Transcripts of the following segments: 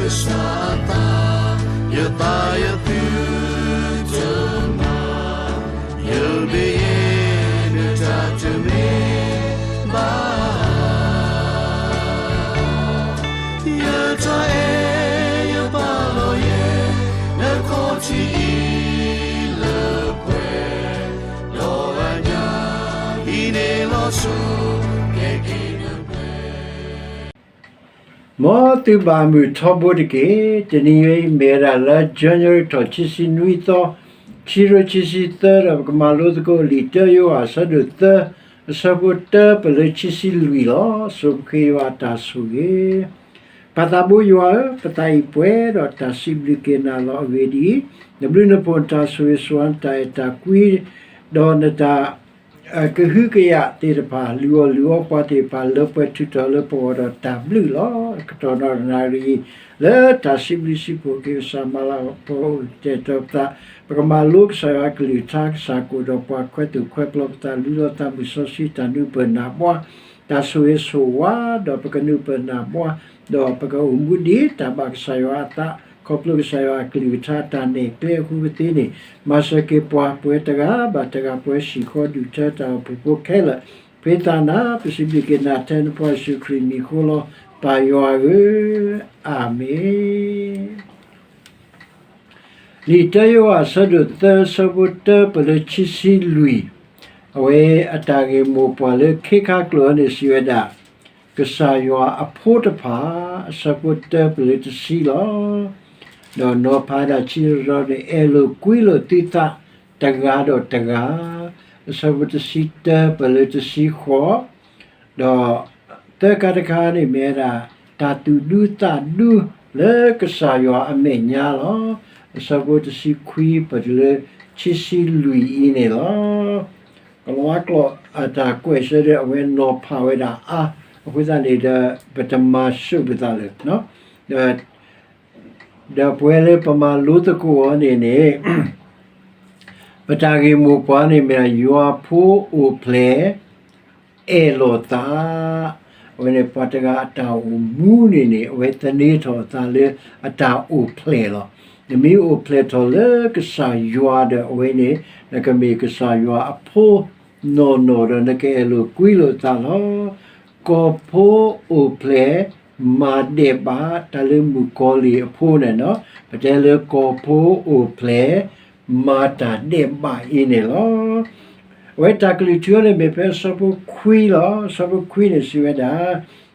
ကစၢ်အသး, ယသးယသုတမၤ, ယမ့ၢ်ယဲ နတၢ်တမ့ၢ်ဘၣ်. ယတၢ်အဲၣ်ယပာ်လီၤယဲ နခီၣ်ထံးအံၤလၢပှဲၤ, ဒီးအညၣ်အံၤန့ၣ်လီၤဆီ ကဲက့ၤနပှဲၤ မ်သုဘၣ်မုာ်ထီဘိတက့ၢ်. တနံၤအံၤမ့ၢ်ဝဲဒၣ်လါ January ထီၣ်ခံဆံနွံသီ, ခံကထိခံဆံသၢ ဒီးပကမၤလိသကိးလံာ်တၢယိၤဟၣ်အဆၢဒိၣ်သၢ, အဆၢဖိတၢပၢၢ်လၢခံဆံလွံၢ်လီၤ. စံးဘျုးက့ၤယွၤတၢ်ဆိၣ်ဂ့ၤ ပၢ်သးဘိယွၤဧၢ, ပသးအံၤပှဲၤဒီးတၢ်စံးဘျုးက့ၤနၤလီၤ. အဂ့ၢ်ဒ်အံၤ, နဘျုးနဖှိၣ်နတၢ်ဆိၣ်ဂ့ၤဆိၣ်ဝါ နတၢ်အဲၣ်တၢ်ကွံ ဒီးနတၢ် ကဟုကယာ်သ့ၣ်တဖၣ် လုၢ်အီၣ်လုၢ်အီပှၤသ့ၣ်တဖၣ် လၢပှဲၤထူၣ်ထီၣ်လၢပဂီၢ်ဒီးတၢ်ဘျုးလီၤ. ကတီၢ်နီၣ်တနၣ်ရံၣ်အံၤ လၢတၢ်စံးဘျုးစံးဖှိၣ်က့ၤကစၢ် မၤလၤကပီၤအိၣ်ကတဲာ်ကတီၤပသး, ပကမၤလိကစၢ်ယွၤအကလုၢ်ကထါ, ကစၢ်ကအိၣ်ဒီးပှၤ ခွဲးသူၣ်ခွဲးပျီပသး လုၢ်လီၤသးမုၢ်စီဆှံ တၢ်နုာ်ပၢၢ်နၢ်ဘှါ တၢ်ဆိၣ်ဂ့ၤဆိၣ်ဝါ ဒီးပကနုာ်ပၢၢ်နၢ်ဘှါ ဒီးပကအိၣ်မူဒ်တၢ်ဘၣ်ကစၢ်ယွၤအသး ခီဖျိကစၢ်ယွၤအကလုၢ်ကထါ တၢ်နဲၣ်ကျဲအဃိကသ့န့ၣ် မၤစၢၤက့ၤပှၤ ပှဲၤတဂၤဘၣ်တဂၤ ပှဲၤဟံၣ်ဃီဒူၣ်ထၢ တၢ်အိၣ်ဖှိၣ်ဖိခဲလၢာ်, ဖဲသးနၤ ပစံးဘျုးက့ၤနၤထဲနဖိယ့ၣ်ၡူးခရံာ်မံၤအဃိလီၤ. ပၢ်ယွၤဧၢ, အၤမ့ၣ်. လံာ်တၢယိၤဟၣ်အဆၢဒိၣ်သၢ အဆၢဖိတၢပၢၢ်လၢခံဆံလွံၢ်, အဝဲအတၢ်ဂ့ၢ်မိၢ်ပှၢ်လၢခ့ခါကျိာ်န့ၣ် စံးဝဲဒၣ် ကစၢ်ယွၤအဖိတဖၣ် အဆၢဖိတၢပၢၢ်လၢတဆံလီၤ. ဒီးနီၤဖးဒၣ်ဆံးရီန့ၣ် အဲၣ်လိာ်ကွံလိာ်သုသးတဂၤဒီးတဂၤ အဆၢဖိတဆံတၢပၢၢ်လၢတဆံဃိး ဒီးသၢခါတခါန့ၣ်မ့ၢ်ဝဲဒၣ် တၢ်သူၣ်ဒူသးဒူလၢကစၢ်ယွၤအမဲာ်ညါလီၤ. အဆၢဖိတဆံခွံပၢၢ်တုၤလၢခံဆံလွံၢ်အံၤန့ၣ်လီၤ. ကလံးဝါကျိာ်အတၢ်ကွဲးဆၢဒီး အဝဲနီၤဖးဝဲဒၣ်အါ, အဃိသတးန့ၣ်ဒီး ပတမၤဆူၣ်ပသးလၢၤ ဒီး ဒီးပဝဲလၢပမၤလိသကိးအီၤန့ၣ်န့ၣ် ပတၢ်ဂ့ၢ်မိၢ်ပှၢ်န့ၣ်မ့ၢ် ယွၤဖိအိၣ်ဖျဲၣ် အဲၣ်လိာ်သး, အဝဲန့ၣ်ပှၤတဂၤအတၢ်အိၣ်မူန့ၣ်န့ၣ် အဝဲသန့ၤထီၣ်အသးလၢအတၢ်အိၣ်ဖျဲၣ်လီၤ. နမ့ၢ်အိၣ်ဖျဲၣ်ထီၣ်လၢကစၢ်ယွၤဒီး အဝဲန့ၣ် နကမ့ၢ်ကစၢ်ယွၤအဖိနီၢ်နီၢ်ဒီး နကအဲၣ်လိာ်ကွံလိာ်သးလီၤ. ကီၢ်ဖိအိၣ်ဖျဲၣ် မၤဒဲးဘးတၢ်လၢမုၣ်ကီၤလံၢ်အဖိန့ၣ်လီၤ. ပတဲလၢကီၢ်ဖိအိၣ်ဖျဲၣ် မၤတၢ်ဒဲးဘးအံၤန့ၣ်လီၤ. အဝဲတၢ်ကလုၢ်ထူန့ၣ်မ့ၢ်ဖဲအဆၢဖိခွံလီၤ. အဆၢဖိခွံန့ၣ်စံးဝဲဒၣ်,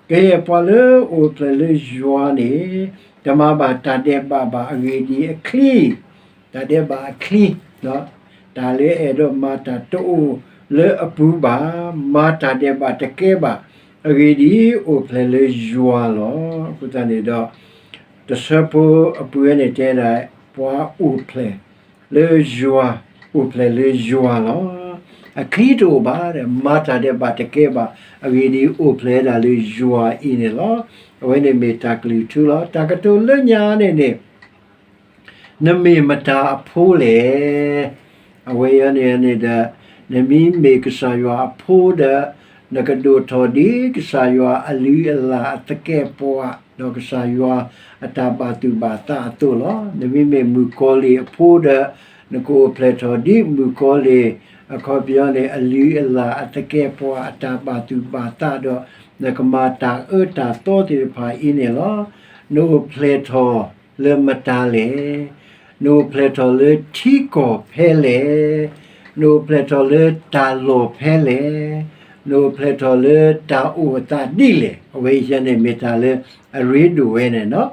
ကယဲၢ်ပှၤလၢအိၣ်ဖျဲၣ်လၢယွၤန့ၣ် တမၤဘၣ်တၢ်ဒဲးဘးဘၣ်. အဂ့ၢ်ဒ်အံၤ, အချံ တၢ်ဒဲးဘးအချံ, တၢ်လၢအဲၣ်ဒိးမၤတၢ်တအိၣ်လၢအပူၤဘၣ်, မၤတၢ်ဒဲးဘးတကဲဘၣ်. အဂ့ၢ်ဒ်အံၤ, အိၣ်ဖျဲၣ်လၢယွၤလီၤ. အဃိသတးန့ၣ်ဒီး တဆၢဖိအပူၤန့ၣ်တဲဒၣ် ပှၤအိၣ်ဖျဲၣ်လၢယွၤ, အိၣ်ဖျဲၣ်လၢယွၤလီၤ. အချံတအိၣ်ဘၣ်ဒီး မၤတၢ်ဒဲးဘးတကဲဘၣ်. အဂ့ၢ်ဒ်အံၤ, အိၣ်ဖျဲၣ်ဒၣ်လၢယွၤအံၤန့ၣ်လီၤ. အဝဲန့ၣ်မ့ၢ်တၢ်ကလုၢ်ထူလီၤ. တၢ်ကတိၤလၢညါန့ၣ်န့ၣ် နမ့ၢ်မတၤအဖိလဲၣ်. အဝဲအံၤန့ၣ်န့ၣ်ဒီး နမ့မ့ၢ်ကစၢ်ယွၤအဖိဒီး နကဒိၣ်ထီၣ်ဒ်ကစၢ်ယွၤအလုၢ်အလၢ်အသကဲးပဝး ဒီးကစၢ်ယွၤအတၢ်ဘၣ်သူၣ်ဘၣ်သးအသိးလီၤ. နမ့မ့ၢ်မုၣ်ကီၤလံၢ်အဖိဒီး နကအိၣ်ဖျဲၣ်ထီၣ်ဒ်မုၣ်ကီၤလံၢ် အခီပညီန့ၣ် အလုၢ်အလၢ်အသကဲးပဝးအတၢ်ဘၣ်သူၣ်ဘၣ်သးဒီး နကမၤတၢ်အၢတၢ်သီသ့ၣ်တဖၣ်အံၤန့ၣ်လီၤ. နအိၣ်ဖျဲၣ်ထီၣ်လၢမတၤလဲၣ်. နအိၣ်ဖျဲၣ်ထီၣ်လၢထံကီၢ်ဖဲလဲၣ်. နအိၣ်ဖျဲၣ်ထီၣ်လၢတၢ်လီၢ်ဖဲလဲၣ်. နအိၣ်ဖျဲၣ်ထီၣ်လၢတၢ်အိၣ်အသးဒ်လဲၣ်. အဝဲအံၤန့ၣ်မ့ၢ်တၢ်လၢအရ့ဒိၣ်ဝဲန့ၣ်လီၤ.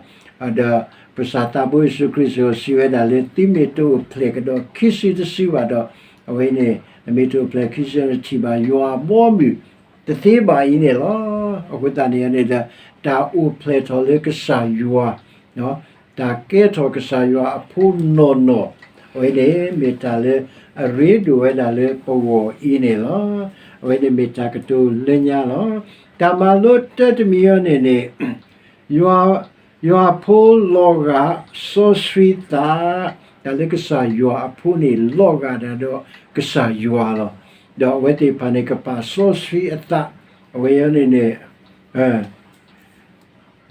ဒီးပကစၢ်သးဘိယ့ၣ်ၡူးခရံာ်စံးဝဲဒၣ်လၢ သုမ့ၢ်တအိၣ်ဖျဲၣ်ကဒီးခံစုတစုဘၣ်ဒီး အဝဲန့ၣ် နမ့ၢ်တအိၣ်ဖျဲၣ်ခံစုန့ၣ် နထံၣ်ဘၣ်ယွၤအဘီအမုၢ်တသ့ဘၣ်အံၤန့ၣ်လီၤ. အဃိသတးန့ၣ်န့ၣ်ဒီး တၢ်အိၣ်ဖျဲၣ်ထီၣ်လၢကစၢ်ယွၤ တၢ်ကဲထီၣ်ကစၢ်ယွၤအဖိနီၢ်နီၢ်, အဝဲန့ၣ်မ့ၢ်တၢ်လၢအရ့ဒိၣ်ဝဲဒၣ်လၢပဂီၢ်အံၤန့ၣ်လီၤ. အဝဲန့ၣ်မ့ၢ်တၢ်ကတိၤလၢညါလီၤ. တၢ်မၤလိတၢတမံၤအံၤန့ၣ်န့ၣ် ယွၤ, ယွၤအဖိလီၤဂာ်စီဆှံသး, တၢ်လၢကစၢ်ယွၤအဖိန့ၣ် လီၤဂာ်ဒၣ်ဒီးကစၢ်ယွၤလီၤ. ဒီးအဝဲသ့ၣ်တဖၣ်န့ၣ် ကပာ်စီဆှံအသး, အဝဲအံၤန့ၣ်န့ၣ်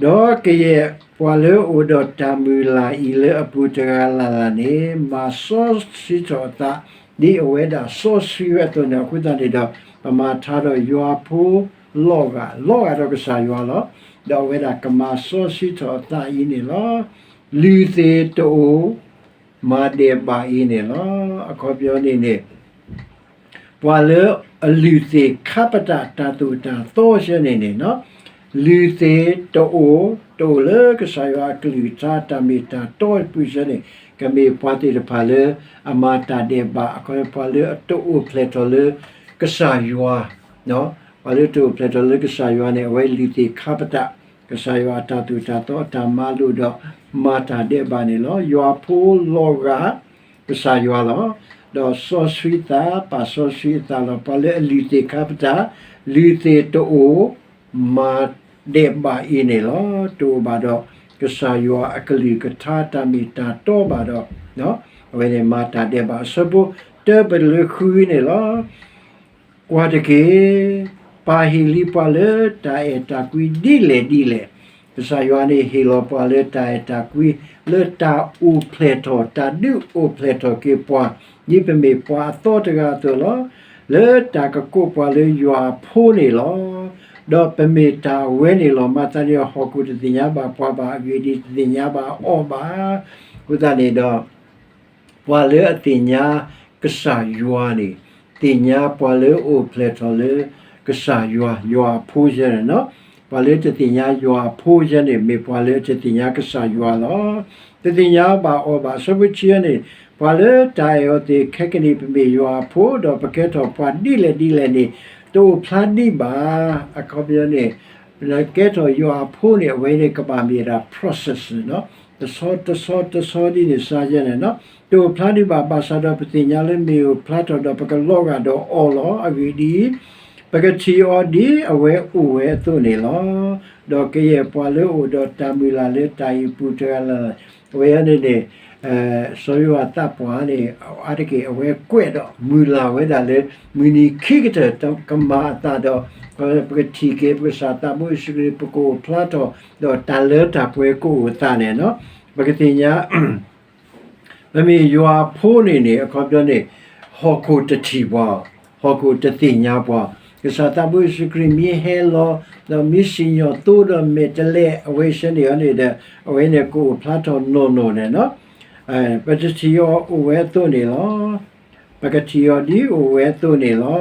ဒီးကယဲၢ် ပှၤလၢအအိၣ်ဒီးတၢ်မုၢ်လၢ်အံၤလၢအပူၤတဂၤလၢ်လၢ်န့ၣ် မၤစီဆှံထီၣ်အသး ဒ်အဝဲဒၣ်စီဆှံဝဲအသိးန့ၣ် အဃိသတးန့ၣ်ဒီး ပမၤထါဒီးယွၤဖိလီၤဂာ်, လီၤဂာ်ဒီးကစၢ်ယွၤလီၤ. ဒီးအဝဲဒၣ်ကမၤစီဆှံထီၣ်အသးအံၤန့ၣ်လီၤ. လုၢ်သ့ၣ်တအိၣ် မၤဒဲးဘးအံၤန့ၣ်လီၤ. အခီပညီန့ၣ်န့ၣ် ပှၤလၢအလုၢ်သ့ၣ်ခါပတာ်တၢ်သိၣ်တၢ်သီဆၢန့ၣ်န့ၣ်, လုၢ်သ့ၣ်တအိၣ်, တအိၣ်လၢကစၢ်ယွၤအကလုၢ်ကထါတၢ်မ့ၢ်တၢ်တီအပူၤဆၢန့ၣ် ကမ့ၢ်ပှၤသ့ၣ်တဖၣ်လၢအမၤတၢ်ဒဲးဘး, အခီပညီ ပှၤလၢအတအိၣ်ဖျဲၣ်ထီၣ်လၢကစၢ်ယွၤ, ပှၤလၢတအိၣ်ဖျဲၣ်ထီၣ်လၢကစၢ်ယွၤန့ၣ် အဝဲလုၢ်သ့ၣ်ခါပတာ် ကစၢ်ယွၤအတၢ်သိၣ်တၢ်သီအတၢ်မၤလိာ်ဒီး မၤတၢ်ဒဲးဘးန့ၣ်လီၤ. ယွၤဖိလီၤဂာ် ကစၢ်ယွၤလီၤ. ဒီးစီဆှံသး ပာ်စီဆှံအသးလီၤ. ပှၤလၢအလုၢ်သ့ၣ်ခါပတာ်, လုၢ်သ့ၣ်တအိၣ်, မၤဒဲးဘးအံၤန့ၣ်လီၤ. တအိၣ်ဘၣ်ဒီးကစၢ်ယွၤအကလုၢ်ကထါတၢ်မ့ၢ်တၢ်တီဘၣ်ဒီး အဝဲန့ၣ်မၤတၢ်ဒဲးဘး အဆၢဖိတၢပလၢဃုန့ၣ်လီၤ. ကွၢ်တက့ၢ်, ပၢ်ဟ့ၣ်လံပှၤလၢတၢ်အဲၣ်တၢ်ကွံဒ်လဲၣ်ဒ်လဲၣ်. ကစၢ်ယွၤန့ၣ်ဟ့ၣ်လီၤပှၤလၢတၢ်အဲၣ်တၢ်ကွံ လၢတၢ်အိၣ်ဖျဲၣ်ထီၣ် တၢ်ဒုးအိၣ်ဖျဲၣ်ထီၣ်က့ၤပှၤ ဒ်ပမ့ၢ်ပှၤအသီတဂၤအသိးလီၤ. လၢတၢ်ကကိးပှၤလၢယွၤအဖိန့ၣ်လီၤ. ဒီးပမ့ၢ်တၢ်အဝဲန့ၣ်လီၤ. မၤသးဒ်န့ၣ် ဟီၣ်ခိၣ်တသ့ၣ်ညါဘၣ်ပှၤဘၣ်, အဂ့ၢ်ဒ်အံၤ, တသ့ၣ်ညါဘၣ်အီၤဘၣ်. အဃိသတးန့ၣ်ဒီး ပှၤလၢအသ့ၣ်ညါကစၢ်ယွၤန့ၣ် သ့ၣ်ညါပှၤလၢအအိၣ်ဖျဲၣ်ထီၣ်လၢကစၢ်ယွၤ, ယွၤအဖိဆၢန့ၣ်လီၤ. ပှၤလၢတသ့ၣ်ညါယွၤအဖိဆၢန့ၣ် မ့ၢ်ပှၤလၢအတသ့ၣ်ညါကစၢ်ယွၤလီၤ. တသ့ၣ်ညါဘၣ်အီၤဘၣ်. အဆၢဖိဆံန့ၣ် ပှၤလၢတၢ်အဲၣ်အီၤသ့ၣ် ခဲကနံၣ် ပမ့ၢ်ယွၤအဖိ ဒီးပကဲထီၣ်ပှၤဒ်လဲၣ်ဒ်လဲၣ်န့ၣ် တအိၣ်ဖျါဒံးဘၣ်. အခီပညီန့ၣ် ကဲထီၣ်ယွၤအဖိန့ၣ် အဝဲန့ၣ်ကဘၣ်မ့ၢ်ဒၣ် process န့ၣ်လီၤ. တဆီတဆီတဆီဒ်န့ၣ် စါယဲန့ၣ်လီၤ. တအိၣ်ဖျါဒံးဘၣ် ဘၣ်ဆၣ်ဒီးပသ့ၣ်ညါလၢမ့ၢ်အိၣ်ဖျါထီၣ်ဒီးပကလီၤဂာ်ဒီးအီၤလီၤ. အဂ့ၢ်ဒ်အံၤ, ပကထံၣ်အီၤဒ်အဝဲအိၣ်ဝဲအသိးန့ၣ်လီၤ. ဒီးကယဲၢ်ပှၤလၢအအိၣ်ဒီးတၢ်မုၢ်လၢ်လၢတၢ်အံၤအပူၤတဂၤလၢ်လၢ်, အဝဲန့ၣ်န့ၣ် စီၤယိၤဟၣ်သးပှၢ်န့ၣ် အါတက့ၢ်အဝဲကွဲးဒီးမုၢ်လၢ်ဝဲဒၣ်လၢ မုၢ်နံၤခံကတၢၢ်ကမၤအသးဒီး ပကထံၣ်က့ၤ ပကစၢ်သးဘိယ့ၣ်ၡူးခရံာ် ပကအိၣ်ဖျါထီၣ် ဒီးတၢ်လၢတၢ်ပှဲၤကအိၣ်အသးန့ၣ်လီၤ. ပကသ့ၣ်ညါ ပမ့ၢ်ယွၤအဖိန့ၣ်န့ၣ် အခီပညီန့ၣ် ဟီၣ်ခိၣ်တထံၣ်ပှၤ, ဟီၣ်ခိၣ်တသ့ၣ်ညါပှၤ, ကစၢ်သးဘိယ့ၣ်ၡူးခရံာ်မ့ၢ်ဟဲလီၤ ဒီးမ့ၢ်စံၣ်ညီၣ်သိဒီးမဲာ်တဲးလဲး အဝဲဆၢန့ၣ်အီၤန့ၣ်ဒီး အဝဲန့ၣ်ကအိၣ်ဖျါထီၣ်နီၢ်နီၢ်န့ၣ်လီၤ. ပတထံၣ်အီၤအိၣ်ဝဲအသိးန့ၣ်လီၤ. ပကထံၣ်အီၤဒ်အိၣ်ဝဲအသိးန့ၣ်လီ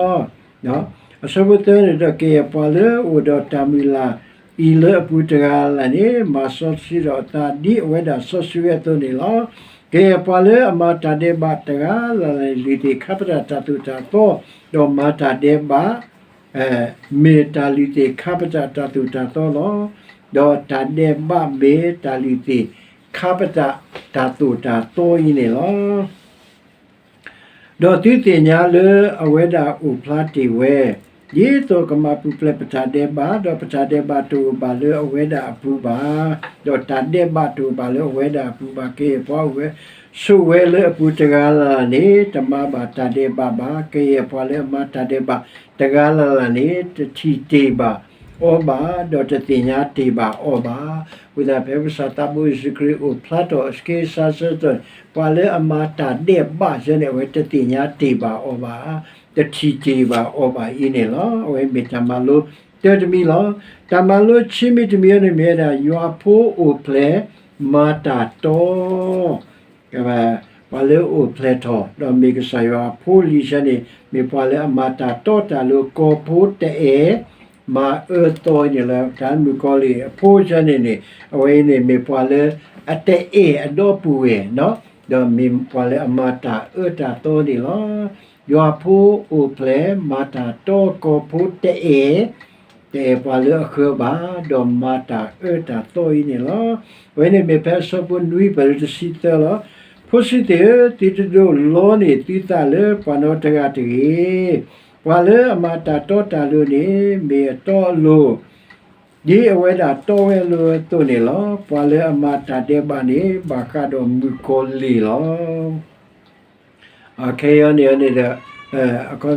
ၤ. အဆၢဖိသၢန့ၣ်ဒီး ကယဲၢ်ပှၤလၢအအိၣ်ဒီးတၢ်မုၢ်လၢ်အံၤလၢအပူၤတဂၤလၢ်န့ၣ် မၤစီဆှံထီၣ်အသးဒ်အဝဲဒၣ်စီဆှံဝဲအသိးန့ၣ်လီၤ. ကယဲၢ်ပှၤလၢအမၤတၢ်ဒဲးဘးတဂၤလၢ်လၢ်န့ၣ် လုၢ်သ့ၣ်ခါပတာ်တၢ်သိၣ်တၢ်သီ, ဒီးမၤတၢ်ဒဲးဘး မ့ၢ်တၢ်လုၢ်သ့ၣ်ခါပတာ်တၢ်သိၣ်တၢ်သီလီၤ. ဒီးတၢ်ဒဲးဘးမ့ၢ်တၢ်လုၢ်သ့ၣ်ခါပတာ်တၢ်သိၣ်တၢ်သီအံၤန့ၣ်လီၤ. ဒီးသုသ့ၣ်ညါလၢအဝဲဒၣ်အိၣ်ဖျါတ့ၢ်ဝဲ, ဒ်သိးကမၤပူၤဖျဲးပတၢ်ဒဲးဘး, ဒီးပတၢ်ဒဲးဘးတအိၣ်ဘၣ်လၢအဝဲဒၣ်အပူၤဘၣ်, ဒီးတၢ်ဒဲးဘးတအိၣ်ဘၣ်လၢအဝဲဒၣ်အပူၤဘၣ်. ကယဲၢ်ပှၤအိၣ်ဝဲဆိးဝဲလၢအပူၤတဂၤလၢ်လၢ်န့ၣ် တမၤဘၣ်တၢ်ဒဲးဘးဘၣ်. ကယဲၢ်ပှၤလၢအမၤတၢ်ဒဲးဘးတဂၤလၢ်လၢ်န့ၣ် တထံၣ်တ့ၢ်ဘၣ်အီၤဘၣ်, ဒီးတသ့ၣ်ညါတ့ၢ်ဘၣ်အီၤဘၣ်. အဃိသတး ဖဲပကစၢ်သးဘိယ့ၣ်ၡူးခရံာ်အိၣ်ဖျါထီၣ်အဆၢက့ၤဆၢကတီၢ်န့ၣ် ပှၤလၢအမၤတၢ်ဒဲးဘးဆၢန့ၣ် အဝဲတသ့ၣ်ညါတ့ၢ်ဘၣ်အီၤဘၣ်, တထံၣ်တ့ၢ်ဘၣ်အီၤဘၣ်အံၤန့ၣ်လီၤ. အဝဲမ့ၢ်တၢ်မၤလိတၢတမံၤလီၤ. တၢ်မၤလိဆံမံၤတမံၤအံၤန့ၣ်မ့ၢ်ဝဲဒၣ် ယွၤဖိအိၣ်ဖျဲၣ်မၤတၢ်တီ ပှၤလၢအအိၣ်ဖျဲၣ်ထီၣ် ဒီးမ့ၢ်ကစၢ်ယွၤအဖိလံၤဆၢန့ၣ် မ့ၢ်ပှၤလၢအမၤတၢ်တီတၢ်လိၤကီၢ်ဖိတအဲၣ် မၤအၢသီအံၤန့ၣ်လီၤ. တၢ်မုၣ်ကီၤလံၢ်အဖိဆၢန့ၣ်န့ၣ် အဝဲအံၤန့ၣ်မ့ၢ်ပှၤလၢအတအဲၣ်အဒီပုၢ်ဝဲၢ်, ဒီးမ့ၢ်ပှၤလၢအမၤတၢ်အၢတၢ်သီန့ၣ်လီၤ. ယွၤဖိအိၣ်ဖျဲၣ်မၤတၢ်တီကီၢ်ဖိတအဲၣ် တအဲၣ်ပှၤလၢအဃၢၤဘၣ်, ဒီးမၤတၢ်အၢတၢ်သီအံၤန့ၣ်လီၤ. အဝဲန့ၣ်မ့ၢ်ဖဲအဆၢဖိနွံပၢၢ်လၢတဆံသၢလီၤ. ဖိဆံးသ့ၣ်ဧၢ, သုတဒိးလီန့ၢ်သုသးလၢပှၤနီတဂၤတဂ့ၤ. ပှၤလၢအမၤတၢ်တီတၢ်လိၤန့ၣ် မ့ၢ်အတီအလိၤ ဒ်အဝဲဒၣ်တီဝဲအလိၤအသိးန့ၣ်လီၤ. ပှၤလၢအမၤတၢ်ဒဲးဘးန့ၣ် ဘၣ်ဃးဒီးမုၣ်ကီၤလံၢ်လီၤ. ခဲအံၤန့ၣ်န့ၣ်ဒီး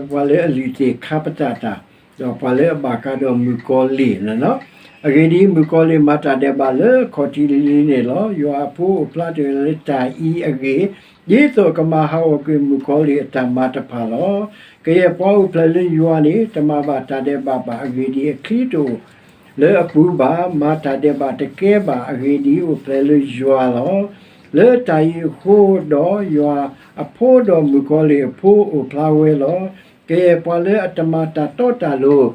ပှၤလၢအလုၢ်သ့ၣ်ခါပတာ်တၢ်, ဒီးပှၤလၢအဘၣ်ဃးဒီးမုၣ်ကီၤလံၢ်န့ၣ်လီၤ. အဂ့ၢ်ဒ်အံၤ, မုၣ်ကီၤလံၢ်မၤတၢ်ဒဲးဘးလၢခီၣ်ထံးလံၤလံၤန့ၣ်လီၤ. ယွၤအဖိအိၣ်ဖျါတ့ၢ်လၢတၢ်အံၤအဂ့ၢ်, ဒ်သိးကမၤဟးဂီၤကွံာ်မုၣ်ကီၤလံၢ်အတၢ်မၤတဖၣ်လီၤ. ကယဲၢ်ပှၤအိၣ်ဖျဲၣ်လၢယွၤန့ၣ် တမၤဘၣ်တၢ်ဒဲးဘးဘၣ်. အဂ့ၢ်ဒ်အံၤ, အချံတအိၣ်လၢအပူၤဘၣ်, မၤတၢ်ဒဲးဘးတကဲဘၣ်. အဂ့ၢ်ဒ်အံၤ, အိၣ်ဖျဲၣ်လၢယွၤလီၤ. လၢတၢ်အံၤအဃိဒီး, ယွၤအဖိဒီးမုၣ်ကီၤလံၢ်အဖိအိၣ်ဖျါဝဲလီၤ. ကယဲၢ်ပှၤလၢအတမၤတၢ်တီတၢ်လိၤ,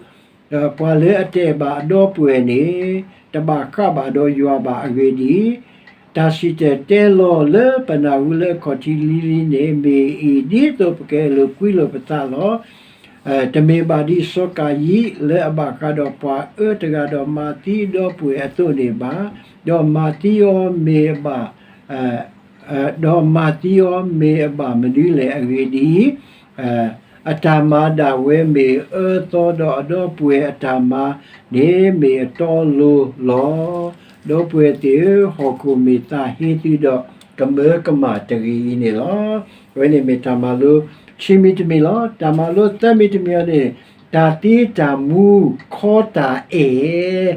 ဒီးပှၤလၢအတအဲၣ်ဘၣ်အဒီပုၢ်ဝဲၢ်န့ၣ်, တဘၣ်ဃးဘၣ်ဒီးယွၤဘၣ်. အဂ့ၢ်ဒ်အံၤ, တၢ်စံၣ်တဲၤတဲလီၤလၢပနၢ်ဟူလၢအခီၣ်ထံးလံၤလံၤန့ၣ် မ့ၢ်အံၤ, ဒ်သိးပကအဲၣ်လိာ်ကွံလိာ်ပသးလီၤ. တမ့ၢ်ဘၣ်ဒ်စီၤကၤယံၣ်လၢအဘၣ်ဃးဒီးပှၤအၢတဂၤဒီးမၤသံအဒီပုၢ်ဝဲၢ်အသိးန့ၣ်ဘၣ်, ဒီးမၤသံအီၤမ့ၢ်အဘၣ် ဒီးမၤသံအီၤမ့ၢ်အဘၣ်မနုၤလဲၣ်. အဂ့ၢ်ဒ်အံၤ, အတၢ်မၤဒၣ်ဝဲမ့ၢ်အၢသီ, ဒီးအဒီပုၢ်ဝဲၢ်အတၢ်မၤန့ၣ် မ့ၢ်အတီအလိၤလီၤ. ဒီပုၢ်ဝဲၢ်သ့ၣ်ဧၢ, ဟီၣ်ခိၣ်မ့ၢ်သးဟ့သုဒီး, ကမၢကမၣ်တဂ့ၤအံၤန့ၣ်လီၤ. အဝဲန့ၣ်မ့ၢ်တၢ်မၤလိခံမံၤတမံၤလီၤ. တၢ်မၤလိသၢမံၤတမံၤအံၤန့ၣ်, တၢ်သံတၢ်မူခီတၢ်အဲၣ်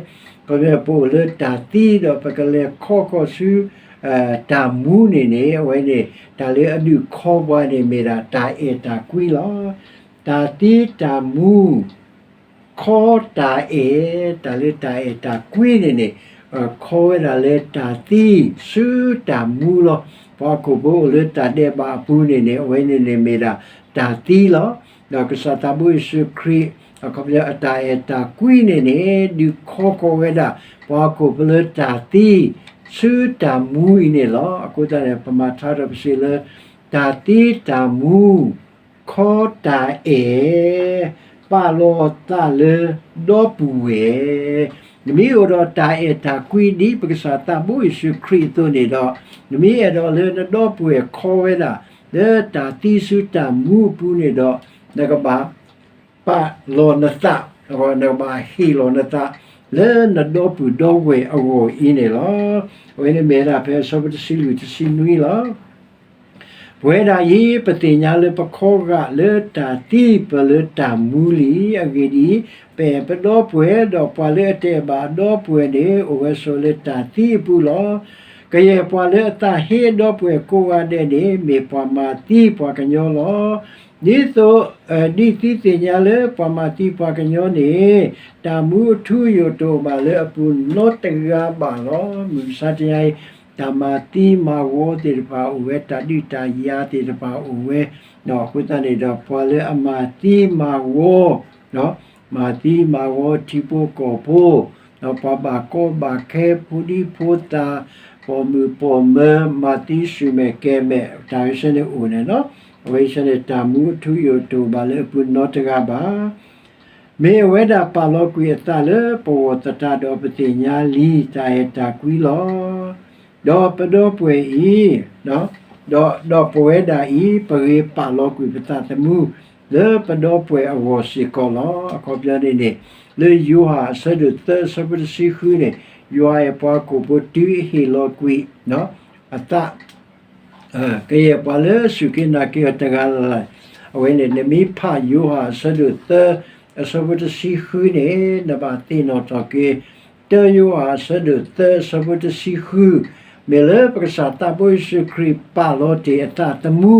ခီဖျိပအိၣ်လၢတၢ်သံဒီးပကလဲၤခီဃီၤဆူ တၢ်မူန့ၣ်န့ၣ်, အဝဲန့ၣ် တၢ်လၢအဒုးခီပှၤန့ၣ်မ့ၢ်ဒၣ်တၢ်အဲၣ်တၢ်ကွံလီၤ. တၢ်သံတၢ်မူ ခီတၢ်အဲၣ်, တၢ်လၢတၢ်အဲၣ်တၢ်ကွံန့ၣ်န့ၣ်, ခီဝဲဒၣ်လၢတၢ်သံဆူတၢ်မူလီၤ. ပှၤဟီၣ်ခိၣ်ဖိအိၣ်လၢတၢ်ဒဲးဘးအပူၤန့ၣ်န့ၣ်, အဝဲန့ၣ်န့ၣ်မ့ၢ်ဒၣ်တၢ်သံလီၤ. ဒီးကစၢ်သးဘိယ့ၣ်ၡူးခရံာ် အခီပညီအတၢ်အဲၣ်တၢ်ကွံန့ၣ်န့ၣ်, ဒုးခီဃီၤဝဲဒၣ် ပှၤဟီၣ်ခိၣ်ဖိလၢတၢ်သံဆူတၢ်မူအံၤန့ၣ်လီၤ. အဃိသတးန့ၣ် ပမၤထါဒီးပစံးလၢ တၢ်သံတၢ်မူ ခီတၢ်အဲၣ် ပာ်လီၤသးလၢဒီပုၢ်ဝဲၢ်, နမ့ၢ်အိၣ်ဒီးတၢ်အဲၣ်တၢ်ကွံဒ်ပကစၢ်သးဘိယ့ၣ်ၡူးခရံာ်အသိးန့ၣ်ဒီး, နမ့ၢ်အဲၣ်ဒိးလၢနဒီပုၢ်ဝဲၢ်ခီဝဲဒၣ် လၢတၢ်သံဆူတၢ်မူအပူၤန့ၣ်ဒီး, နကဘၣ် ပာ်လီၤနသး, နကဘၣ်ဟ့ၣ်လီၤနသး လၢနဒီပုၢ်ဒီဝဲၢ်အဂီၢ်အံၤန့ၣ်လီၤ. အဝဲန့ၣ်မ့ၢ်ဝဲဒၣ်ဖဲအဆၢဖိတဆံလွံၢ်တဆံနွံလီၤ. ပဝဲဒၣ်အံၤ ပသ့ၣ်ညါလၢပခီဂာ်လၢတၢ်သံ ပလၢတၢ်မူလံ. အဂ့ၢ်ဒ်အံၤ, ပအဲၣ်ပဒီပုၢ်ဝဲၢ်, ဒီးပှၤလၢအတအဲၣ်ဘၣ်အဒီပုၢ်ဝဲၢ်န့ၣ် အိၣ်ဝဲဆိးဝဲလၢတၢ်သံအပူၤလီၤ. ကယဲၢ်ပှၤလၢအသးဟ့အဒီပုၢ်ဝဲၢ်ကိးဂၤဒဲးန့ၣ် မ့ၢ်ပှၤမၤသံပှၤကညီလီၤ. ဒ်သိး, ဒ်သုသ့ၣ်ညါလၢပှၤမၤသံပှၤကညီန့ၣ်, တၢ်မူအထူအယိာ်တအိၣ်ဘၣ်လၢအပူၤနီတဂၤဘၣ်လီၤ. မုၢ်မဆါတနံၤအံၤ, တၢ်မၤသံမၤဝီသ့ၣ်တဖၣ်အိၣ်ဝဲ, တၢ်ဒုးတၢ်ယၤသ့ၣ်တဖၣ်အိၣ်ဝဲ, အဃိသတးန့ၣ်ဒီး ပှၤလၢအမၤသံမၤဝီ မၤသံမၤဝီထံဖိကီၢ်ဖိ, ဒီးပှၤဘၣ်ကီဘၣ်ခဲ ဖိဒံဖိသၣ်, ပိာ်မုၣ်ပိာ်မၢၤ, မၤသံဆူၣ်မဲာ်ကဲၤမဲာ်, တၢ်ဝဲဆဲန့ၣ်အိၣ်န့ၣ်လီၤ. အဝဲဆဲန့ၣ် တၢ်မူအထူအယိာ်တအိၣ်ဘၣ်လၢအပူၤနီတဂၤဘၣ်. မ့ၢ်အဝဲဒၣ်ပာ်လီၤကွံာ်အသးလၢပဂီၢ်သတးဒီး ပသ့ၣ်ညါလံ တၢ်အဲၣ်တၢ်ကွံလီၤ. ဒီးပဒီပုၢ်ဝဲၢ်အံၤ, ဒီး, ဒီးပဝဲဒၣ်အံၤ ပဂ့ၤပာ်လီၤကွံာ်ပသးသမူ လၢပဒီပုၢ်ဝဲၢ်အဂီၢ်စ့ၢ်ကီးလီၤ. အခီပညီန့ၣ်န့ၣ်, လၢယိၤဟၣ်အဆၢဒိၣ်သၢအဆၢဖိတဆံဃုန့ၣ်, ယွၤအဲၣ်ပှၤဟီၣ်ခိၣ်ဖိတုၤအဟ့ၣ်လီၤကွံာ် အသး ကယဲၢ်ပှၤလၢအစူၢ်က့ၤနာ်က့ၤအီၤတဂၤလၢ်လၢ်, အဝဲန့ၣ် နမ့ၢ်ဖးယိၤဟၣ်အဆၢဒိၣ်သၢ အဆၢဖိတဆံဃုန့ၣ်, နဘၣ်သ့ၣ်နီၣ်ထီၣ်က့ၤ တၢယိၤဟၣ်အဆၢဒိၣ်သၢအဆၢဖိတဆံဃု, မ့ၢ်လၢပကစၢ်သးဘိယ့ၣ်ၡူးခရံာ်ပာ်လီၤတ့ၢ်အသးသမူ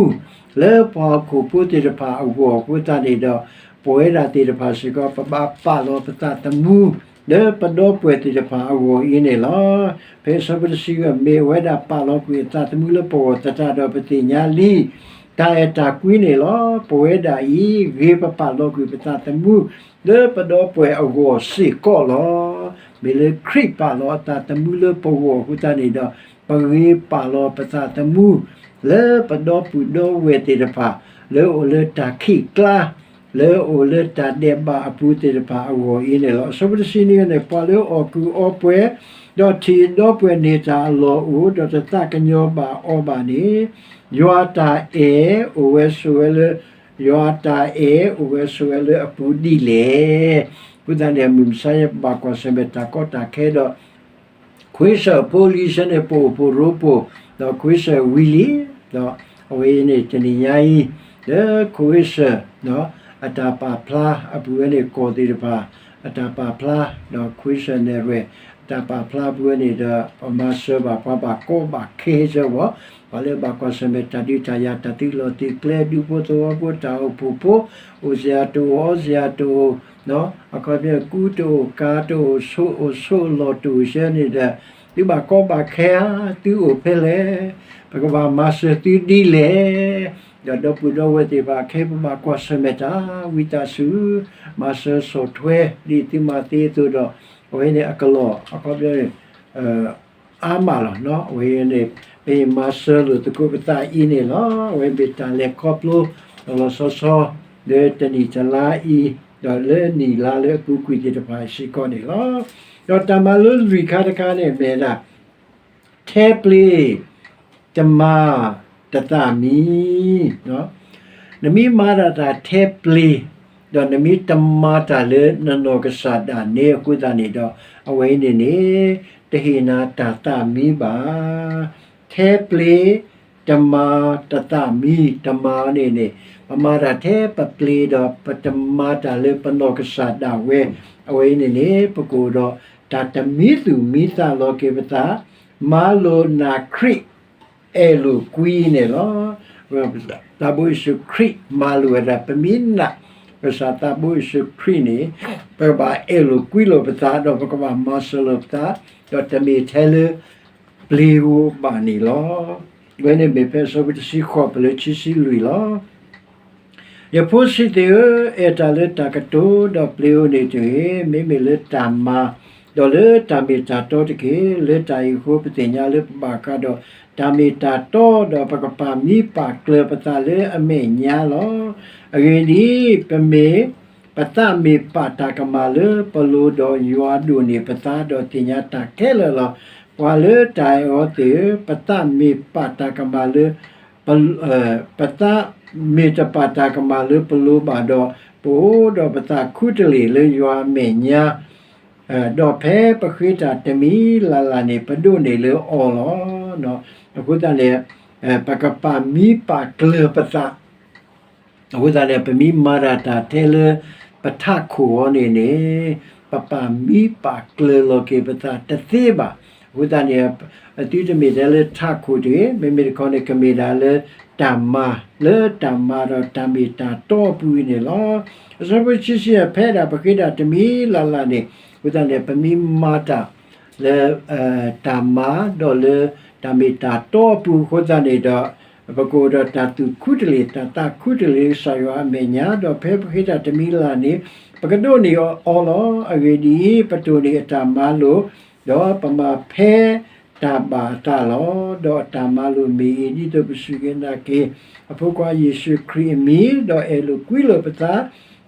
လၢပှၤဟီၣ်ခိၣ်ဖိသ့ၣ်တဖၣ်အဂီၢ်အဃိသတးန့ၣ်ဒီး, ပဝဲဒၣ်သ့ၣ်တဖၣ်စ့ၢ်ကီး ပဘၣ်ပာ်လီၤပသးသမူ လၢပဒီပုၢ်ဝဲၢ်သ့ၣ်တဖၣ်အဂီၢ်အံၤန့ၣ်လီၤ. ဖဲအဆၢဖိတဆံဃု မ့ၢ်အဝဲဒၣ်ပာ်လီၤကွံာ်အသးသမူလၢပဂီၢ်သတးဒီး ပသ့ၣ်ညါလံ တၢ်အဲၣ်တၢ်ကွံန့ၣ်လီၤ. ပဝဲဒၣ်အံၤ ဂ့ၤပပာ်လီၤကွံာ်ပသးသမူ လၢပဒီပုၢ်ဝဲၢ်အဂီၢ်စ့ၢ်ကီးလီၤ. မ့ၢ်လၢခရံာ်ပာ်လီၤအသးသမူလၢပဂီၢ်အဃိသတးန့ၣ်ဒီး, ပဂ့ၤပာ်လီၤပသးသမူ လၢပဒီပုၢ်ဒီဝဲၢ်သ့ၣ်တဖၣ် လၢအအိၣ်လၢတၢ်ခံးကျါ လၢအအိၣ်လၢတၢ်ဒဲးဘးအပူၤသ့ၣ်တဖၣ်အဂီၢ်အံၤန့ၣ်လီၤ. အဆၢဖိတဆံနွံန့ၣ်, ပှၤလၢအီၣ်ကူးအီပှဲၤ, ဒီးထံၣ်အဒီပုၢ်ဝဲၢ်န့ၢ်တၢ်အလီၢ်အိၣ်, ဒီးတသးကညီၤဘၣ်အီၤဘၣ်န့ၣ်, ယွၤတၢ်အဲၣ်အိၣ်ဝဲဆိးဝဲလၢ, ယွၤတၢ်အဲၣ်အိၣ်ဝဲဆိးဝဲလၢအပူၤဒ်လဲၣ်. အဃိသတးန့ၣ် မုၢ်မဆါယဘၣ်ကွၢ်ဆၢၣ်မဲာ်တၢ်ကီတၢ်ခဲဒီး ခွ့စၢၣ်ဖိလံၤဆၢန့ၣ် ပအိၣ်ဖှိၣ်ရိဖှိၣ်, ဒီးခွ့စၢၣ်ဝံၤလံ, ဒီးအဝဲအံၤန့ၣ် တနံၤညါအံၤ လၢခွ့စၢၣ် အတၢ်ပာ်ဖျါအပူၤဝဲန့ၣ် ကီၢ်သ့ၣ်တဖၣ် အတၢ်ပာ်ဖျါ ဒီး questionnaire အတၢ်ပာ်ဖျါပူၤန့ၣ်ဒီး ပမၤစၢၤဘၣ်ပှၤဘၣ်ကီဘၣ်ခဲစၢၤဝဲ, ပှၤလၢဘၣ်ကွၢ်ဆၢၣ်မဲာ်တၢ်ဒုးတၢ်ယၤတၢ်သုးလီၢ်သုးကျဲ ဒူဖိသဝီဖိတၢ်အိၣ်ဖှိၣ်ဖိ အိၣ်စ့ၢ်တအိၣ် အီစ့ၢ်တအိၣ် အခီပညီ ကူတအိၣ် ကၤတအိၣ် ဆိးအိၣ်ဆိးအလီၢ်တအိၣ်စ့ၢ်န့ၣ်ဒီး သုဘၣ်ကီဘၣ်ခဲဧါ, သုအိၣ်ဖဲလဲၣ်, ပကဘၣ်မၤစၢၤသုဒ်လဲၣ်, ဒီးဒီပုၢ်ဒီဝဲၢ်သ့ၣ်တဖၣ် ခဲအံၤပဘၣ်ကွၢ်ဆၢၣ်မဲာ်တၢ် ဝံသးစူၤ မၤစၢၤဆီၣ်ထွဲ ဒ်သုမၤသ့အသိးဒီး အဝဲန့ၣ်အကလီၢ် အခီပညီ အါမးလီၤ. အဝဲန့ၣ် ပမၤစၢၤလိာ်သကိးပသးအံၤန့ၣ်လီၤ. အဝဲမ့ၢ်တၢ်လဲၤခီဖျိ လီၤလီၤဆီဆီ လၢတနံၣ်တလါအံၤ ဒီးလၢနံၣ်လါလၢအပူၤကွံာ်သ့ၣ်တဖၣ်စ့ၢ်ကီးန့ၣ်လီၤ. ဒီးတၢ်မၤလိလွံၢ်ခါတခါန့ၣ်မ့ၢ်ဒၣ် ထဲပျ့ၤ တမၤတသးမံ. နမ့ၢ်မၤတၢ်တၢ်ထဲပျ့ၤ ဒီးနမ့ၢ်တမၤတၢ်လၢနနီၢ်ကစၢ်ဒၣ်နဲအဃိသတးန့ၣ်ဒီး အဝဲအံၤန့ၣ်န့ၣ် တဟ့ၣ်နၤတၢ်သးမံဘၣ်. ထဲပျ့ၤ တမၤတသးမံ, တမၤန့ၣ်န့ၣ် ပမၤတၢ်ထဲပပျ့ၤဒီး ပတမၤတၢ်လၢပနီၢ်ကစၢ်ဒၣ်ဝဲ, အဝဲအံၤန့ၣ်န့ၣ် ပကအိၣ်ဒီးတၢ်တမံသူၣ်မံသးလီၤက့ၤပသး, မၤလိာ်နာ်ခရံာ် အဲၣ်လိာ်ကွံန့ၣ်လီၤ. သးဘိယ့ၣ်ၡူးခရံာ်မၤလိာ်ဝဲဒၣ် ပမ့ၢ်နာ် ကစၢ်သးဘိယ့ၣ်ၡူးခရံာ်န့ၣ် ပကဘၣ်အဲၣ်လိာ်ကွံလိာ်ပသး ဒီးပကဘၣ်မၤစၢၤလိာ်ပသး, ဒီးတမ့ၢ်ထဲလၢပျ့ၤဧိၤဘၣ်န့ၣ်လီၤ. အဝဲန့ၣ်မ့ၢ်ဖဲအဆၢဖိတဆံဃိး ပလၢခံဆံလွံၢ်လီၤ. ယဖိဆံးသ့ၣ်ဧၢ, အဲၣ်တၢ်လၢတၢ်ကတိၤဒီးပျ့ၤဧိၤန့ၣ်တဂ့ၤ, မ့မ့ၢ်လၢတၢ်မၤ ဒီးလၢတၢ်မ့ၢ်တၢ်တီတက့ၢ်. လၢတၢ်အံၤအဃိ ပသ့ၣ်ညါလၢပဘၣ်ဃးဒီးတၢ်မ့ၢ်တၢ်တီ ဒီးပကပာ်မံပာ်ကျၢၤပသးလၢအမဲာ်ညါလီၤ. အဂ့ၢ်ဒ်အံၤ, ပမ့ၢ် ပသးမ့ၢ်ပာ်တၢ်ကမၣ်လၢပလိၤဒီးယွၤဒိၣ်န့ၢ်ပသးဒီးသ့ၣ်ညါတၢ်ခဲလၢာ်လီၤ. ပှၤလၢတၢ်အဲၣ်အီၤသ့ၣ်ဧၢ, ပသးမ့ၢ်ပာ်တၢ်ကမၣ်လၢ ပ ပသးမ့ၢ်တပာ်တၢ်ကမၣ်လၢပလိၤဘၣ်ဒီး, ပအိၣ်ဒီးပသးခူတလ့ၢ်လၢယွၤအမဲာ်ညါ, ဒီးဖဲပဃ့တၢ်တမံၤလၢ်လၢ်န့ၣ် ပဒိးန့ၢ်လၢအီၤလီၤ. အဃိသတးန့ၣ် ပကပာ်မံပာ်ကျၢၤပသး အဃိသတးန့ၣ် ပမ့ၢ်မၤဒၣ်တၢ်ထဲလၢပထးခိၣ်အီၤန့ၣ်န့ၣ် ပပာ်မံပာ်ကျၢၤလီၤက့ၤပသးတသ့ဘၣ်. အဃိသတးန့ၣ် သုတမ့ၢ်ထဲလၢထးခိၣ်တဂ့ၤ, မ့မ့ၢ်တခီန့ၣ် ကမ့ၢ်ဒၣ်လၢတၢ်မၤ, လၢတၢ်မၤဒီးတၢ်မ့ၢ်တၢ်တီအပူၤအံၤန့ၣ်လီၤ. အဆၢဖိခံဆံယဲၢ် ဖဲဒၣ်ပဃ့ဒၣ်တမံၤလၢ်လၢ်န့ၣ် အဃိသတးန့ၣ် ပမ့ၢ်မၤတၢ်လၢ တၢ်မၤဒီးလၢတၢ်မ့ၢ်တၢ်တီအပူၤအဃိသတးန့ၣ်ဒီး ပကအိၣ်ဒီးတၢ်သူၣ်ခူတလ့ၢ် တၢ်သးခူတလ့ၢ်လၢကစၢ်ယွၤအမဲာ်ညါ, ဒီးဖဲပဃ့တၢ်တမံၤလၢ်လၢ်န့ၣ် ပကဒိးန့ၢ်အီၤလီၤ. အဂ့ၢ်ဒ်အံၤ, ပတိၢ်န့ၢ်အတၢ်မၤလိာ်, ဒီးပမၤဖဲတၢ်ဘၣ်အသးလီၤ. ဒီးအတၢ်မၤလိာ်မ့ၢ်အံၤ ဒ်သိးပစူၢ်က့ၤနာ်က့ၤ အဖိခွါယ့ၣ်ၡူးခရံာ်အမံၤ, ဒီးအဲၣ်လိာ်ကွံလိာ်ပသး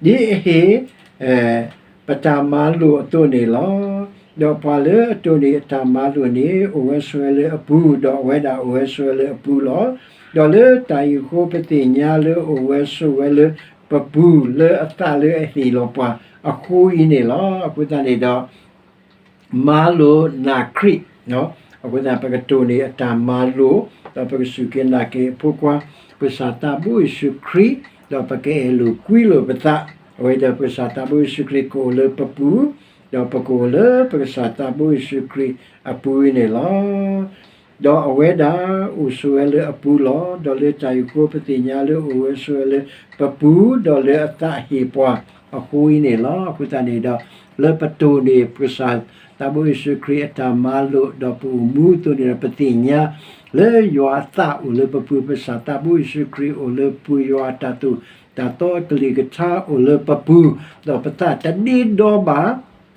ဒ်အဟ့ၣ် ပတၢ်မၤလိာ်အသိးန့ၣ်လီၤ. ဒီးပှၤလၢအတိၢ်န့ၢ်အတၢ်မၤလိာ်န့ၣ် အိၣ်ဝဲဆိးဝဲလၢအပူၤ, ဒီးအဝဲဒၣ်အိၣ်ဝဲဆိးဝဲလၢအပူၤလီၤ. ဒီးလၢတၢ်အံၤအဃိ ပသ့ၣ်ညါလၢအိၣ်ဝဲဆိးဝဲလၢပပူၤ လၢအသးလၢအဟ့ၣ်လီၤပှၤအဃိအံၤန့ၣ်လီၤ. အဃိသတးန့ၣ်ဒီး မၤလိာ်နာ်ခရံာ်, အဃိသတး ပကတိၢ်န့ၢ်အတၢ်မၤလိာ်, ဒီးပကစူၢ်က့ၤနာ်က့ၤအဖိခွါ ပကစၢ်သးဘိယ့ၣ်ၡူးခရံာ်, ဒီးပကအဲၣ်လိာ်ကွံလိာ်ပသး, အဝဲဒီးပကစၢ်သးဘိယ့ၣ်ၡူးခရံာ်ကအိၣ်လၢပပူၤ, ဒီးပကအိၣ်လၢပကစၢ်သးဘိယ့ၣ်ၡူးခရံာ်အပူၤအံၤန့ၣ်လီၤ. ဒီးအဝဲဒၣ်အိၣ်ဆိးဝဲလၢအပူၤလီၤ. ဒီးလၢတၢ်အံၤအဃိ ပသ့ၣ်ညါလၢအိၣ်ဝဲဆိးဝဲလၢပပူၤ, ဒီးလၢအသးဟ့ၣ်ပှၤအဃိအံၤန့ၣ်လီၤ. အဃိသတးန့ၣ်ဒီး လၢပတိၢ်န့ၢ်ပကစၢ်သးဘိယ့ၣ်ၡူးခရံာ်အတၢ်မၤလိာ် ဒီးပအိၣ်မူအသိးန့ၣ်ဒီး ပသ့ၣ်ညါလၢယွၤအသးအိၣ်လၢပပူၤ, ပကစၢ်သးဘိယ့ၣ်ၡူးခရံာ်အိၣ်လၢပပူၤ, ယွၤအတၢ်သိၣ်တၢ်သီအကလုၢ်ကထါအိၣ်လၢပပူၤ, ဒီးပသးတဒ့ဒီဘၣ်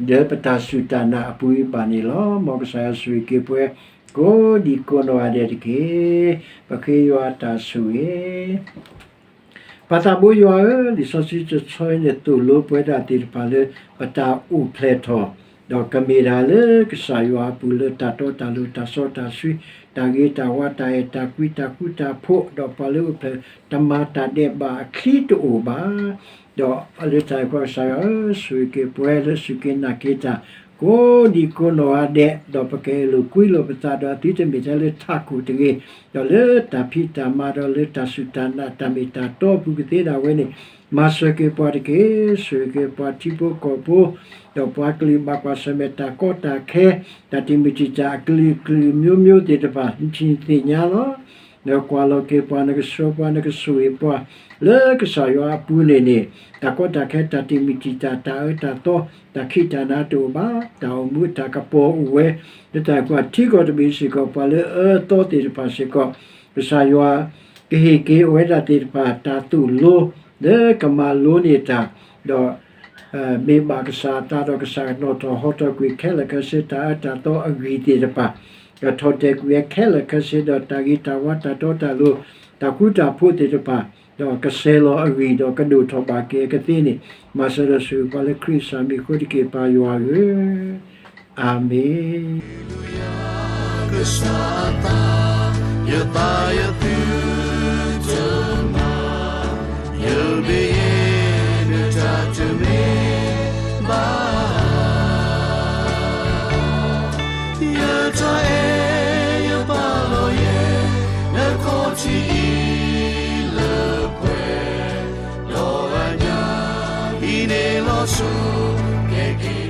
ဒီးပတၢ်စူၢ်တၢ်နာ်အပူၤအံၤဘၣ်န့ၣ်လီၤ. မ်ကစၢ်ယွၤဆိၣ်ဂ့ၤက့ၤပှၤ ကိးဒံကိးနီၢ်ဂၤဒဲးတက့ၢ်. ပဃ့ယွၤတၢ်ဆိၣ်ဂ့ၤ ပၢ်သးဘိယွၤဧၢ, လံာ်စီဆှံတဆီအံၤန့ၣ် သိၣ်လိပှၤဒၣ်သ့ၣ်တဖၣ်လၢ ပတၢ်အိၣ်ဖျဲၣ်ထီၣ်, ဒီးကမ့ၢ်ဒၣ်လၢကစၢ်ယွၤအပူၤလၢတၢ်တီတၢ်လိၤ တၢ်စီတၢ်ဆှံ တၢ်ဂ့ၤတၢ်ဝါ တၢ်အဲၣ်တၢ်ကွံ တၢ်ဃူတၢ်ဖိး, ဒီးပှၤလၢအိၣ်ဖျဲၣ် တမၤတၢ်ဒဲးဘးအချံတအိၣ်ဘၣ်. ဒီးလၢတၢ်အံၤအဃိ ကစၢ်ယွၤဧၢ, ဆိၣ်ဂ့ၤက့ၤပှၤလၢစူၢ်က့ၤနာ်က့ၤတၢ် ကိးဒံကိးနီၢ်ဂၤဒဲး, ဒီးပကအဲၣ်လိာ်ကွံလိာ်ပသးဒီးသုတမ့ၢ်ထဲလၢထးခိၣ်တဂ့ၤ, ဒီးလၢတၢ်ဖံးတၢ်မၤဒီးလၢတၢ်စူၢ်တၢ်နာ် တၢ်မ့ၢ်တၢ်တီအပူၤကသ့ဒၣ်ဝဲန့ၣ်, မၤစၢၤက့ၤပှၤတက့ၢ်. ဆိၣ်ဂ့ၤက့ၤပှၤထံဖိကီၢ်ဖိ, ဒီးပှၤကလုာ်ဘၣ်ကွၢ်ဆၢၣ်မဲာ်တၢ်ကီတၢ်ခဲ တၢ်တံာ်မုၢ်တံာ်တာ်အကလုာ်ကလုာ်မျိုးမျိုးသ့ၣ်တဖၣ် နထံၣ်နသ့ၣ်ညါလီၤ. နကကွၢ်လီၤက့ၤပှၤ နကဆှၢပှၤ နကဆိၣ်ဂ့ၤပှၤ လၢကစၢ်ယွၤအပူၤန့ၣ်န့ၣ် တၢ်ကီတၢ်ခဲ တၢ်တံာ်မုၢ်တံာ်တာ် တၢ်အၢတၢ်သီ တၢ်ခံးတၢ်နၤတအိၣ်ဘၣ်. တၢ်အိၣ်မူအတၢ်ကပီၤအိၣ်ဝဲ လၢတၢ်ကွၢ်ထံကီၢ်တဘ့ၣ်စ့ၢ်ကီး ပှၤလၢအအၢအသီသ့ၣ်တဖၣ်စ့ၢ်ကီး ကစၢ်ယွၤ ကဟ့ၣ်က့ၤအဝဲဒၣ်သ့ၣ်တဖၣ် တၢ်သိၣ်လိ လၢကမၤလိန့ၢ်တၢ် ဒီး မ့ၢ်ဘၣ်ကစၢ်အသးဒီး ကစၢ်ကနီၣ်ထီၣ်ဟီထီၣ်ကွံာ်ခဲလၢာ်ခဲဆ့ တၢ်အၢတၢ်သီအဂံၢ်သ့ၣ်တဖၣ်, ဒီးထီၣ်တဲာ်ကွံာ်ဝဲခဲလၢာ်ခဲဆ့ ဒီးတၢ်ဂ့ၤတၢ်ဝါ တၢ်တီတၢ်လိၤ တၢ်ဃူတၢ်ဖိးသ့ၣ်တဖၣ်, ဒီးကဆဲးလီၤအဂံၢ် ဒီးကဒိၣ်ထီၣ်ဘၣ်က့ၤအကသ့န့ၣ်, မၤစၢၤဒီးဆိၣ်ဂ့ၤပှၤလၢခရံာ်အမံၤအဃိတက့ၢ် ပၢ်ယွၤဧၢ, အၤမ့ၣ်. ကစၢ်အသး, ယသးယသုတမၤ, ယမ့ၢ်ယဲ နတၢ်တမ့ၢ်ဘၣ်. ယတၢ်အဲၣ်ယပာ်လီၤယဲ နခီၣ်ထံးအံၤလၢပှဲၤ, ဒီးအညၣ်အံၤန့ၣ်လီၤဆီ ကဲက့ၤ